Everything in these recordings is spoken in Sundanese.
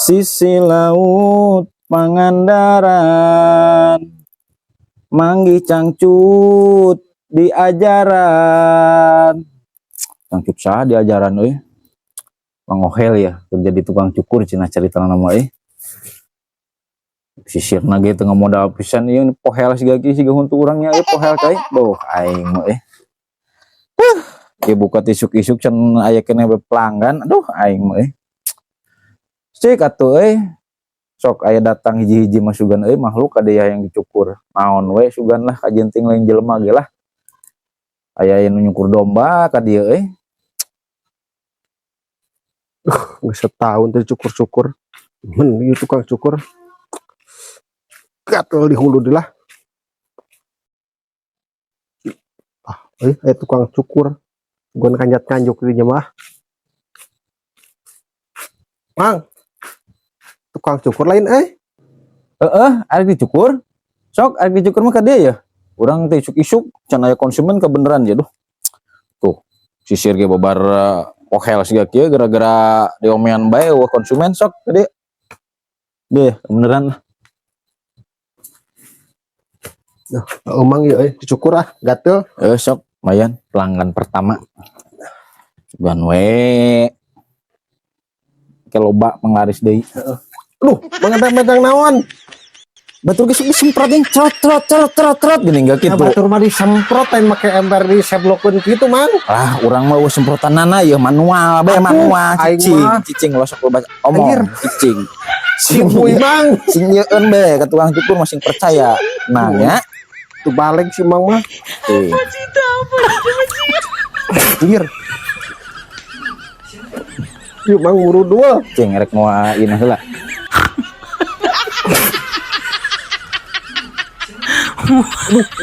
Sisi laut Pangandaran, manggih cangcut di ajaran. Cangcut saha di ajaran euy? Mang Ohel ya, kerja di tukang cukur cenah carita nama euy. Sisirna ge teu modal pisan ieu, pohel siga kieu, siga huntu urang nya euy, pohel cai. Boh, aing mah euy. Huh, ieu buka isuk-isuk can aya keneh we pelanggan. Aduh, aing mah euy. Cik atuh euy. Sok aya datang hiji-hiji mah sugan euy makhluk ada yang dicukur. Naon we sugan lah, kajenting lain jelema ge lah. Aya nu nyukur domba ka dieu euy. Geus setahun teu cukur-cukur. Men ieu tukang cukur. Gatel di hulu deui lah. Ah, euy, aya tukang cukur. Gon kanjat kanjuk di mah. Mang. Tukang cukur lain euy? Heeh, arek dicukur. Sok arek dicukur mah ka dieu ya. Urang teh isuk-isuk can aya konsumen, kebeneran ya duh. Tuh, sisir ge babar pohel siga kieu gara-gara diomean bae euweuh konsumen. Sok ka dieu. Deh, kebeneran lah. Oh, Mang, ieu euy, dicukur ah, gatel. Eh, sok lumayan pelanggan pertama. Sugan we. Ke loba penglaris deui. Duh, Mang, eta megang naon? Batur geus disemprot yang cerot cerot cerot cerot cerot gini enggak Ya, gitu. Batur mah disemprot, lain make ember diseblokeun kitu, Mang. Ah, urang mah euweuh semprotanana ieu, manual bae manual. Aing Cicing, mah. Cicing lo sok loba omong. Anjir. Cicing. Sing Cipuy, Mang. Sing yeun bae ka tukang cukur masing percaya. Nah, nya. Tuh balik si Mang mah. Cing. Anjir. Yuk, Mang, buru dua. Cing rek moal ieu heula. Aduh,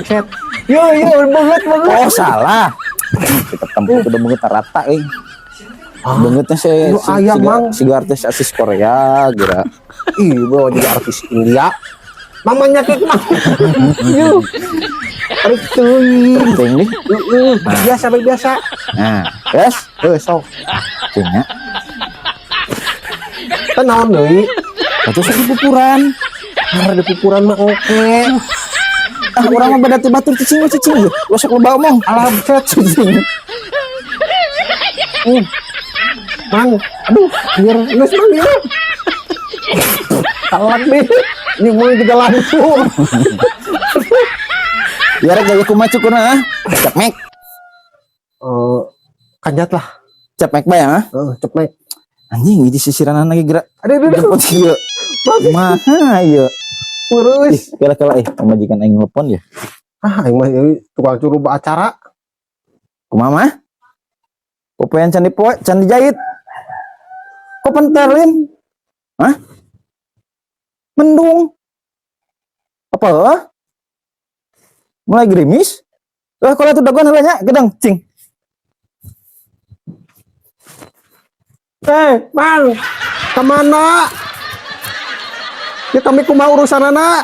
set. Yo yo banget banget. Oh, salah. Kita tempuh udah banget rata euy. Beungeutnya si Lu si, ayam, siga, Mang. Siga artis artis Korea geura. Ih, bawa juga artis India. Mamanya kayak Mang. Yuk. Tarik teuing. Penting nih. Heeh, biasa biasa. Nah, yes. Eh, sok. Cing nya. Teh naon deui? Atuh sok dipupuran. Har dipupuran mah oke. Ah, urang mah beda ti batur, cicing mah cicing ieu. Lo sok loba omong. Alam set. Cicing. Mang, aduh, biar geus, Mang, ya. Telat nih. Ini mau juga lampu. Ya rek gaya kumaha cukurna ah? Cepmek. Eh, kanjat lah. Cepmek bae ah. Heeh, cepmek. Anjing, di sisiran lagi gerak. Aduh, aduh, aduh. Jemput ieu. Kumaha ieu? Terus. Ih, kela-kela eh pamajikan aing nelpon ya. Ah, aing mah ieu tukang cukur acara. Kumaha mah? Popoean can dipoe, can dijahit. Kok penterlin? Hah? Mendung. Apa? Mulai gerimis? Eh, kalau itu dagoan heula nya, gedang, cing. Eh, Mang, kemana? Ya kami kumaha urusanana?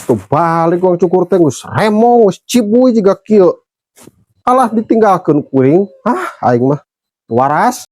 Tuh balik tukang cukur teh geus remo, geus cibuy jiga kieu. Alah, ditinggalkeun kuring. Ah, aing mah waras.